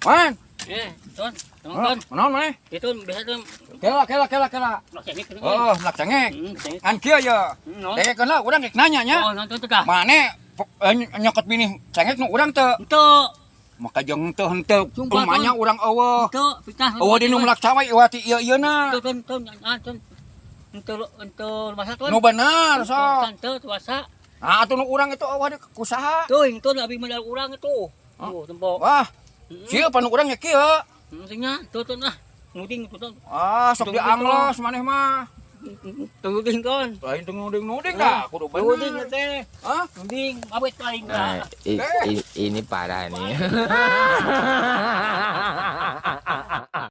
Man. Eh, Ton, ton. Naon maneh? Itu biasa tuh. Kela, kela, kela, kela. Melak cengek. Oh, melak cengek. Cengek. Ngan kieu ya. Naon? Dengekeun lah, urang rek nanya nya. Oh, nonton tuh dah. Mane nyokot bini cengek nu urang teu? Henteu. Maka jeung henteu henteu. Sumpah, Rumahnya Ton. urang eueuh. Henteu, fitnah. Eueuh di nu melak cawe eueuh ti ieu-ieuna. Henteu, ton, ton, ah, ton. Henteu, henteu masa, Ton. Nu bener sok. Henteu puasa. Ah, atuh nu urang itu eueuh di kusaha? Tuh, itu lebih modal urang itu. Tuh, tempo. Wah, sieu pan urang nya kieu. Nya, tuh, ton ah. Nuding tuh, ton. Ah, sok Tunggu, dianglos maneh mah. Nuding, ton. Lain teu nuding-nuding dah, kudu Nuding bener. Teh. Hah? Nuding, awet paling Nah, dah. ini parah nih.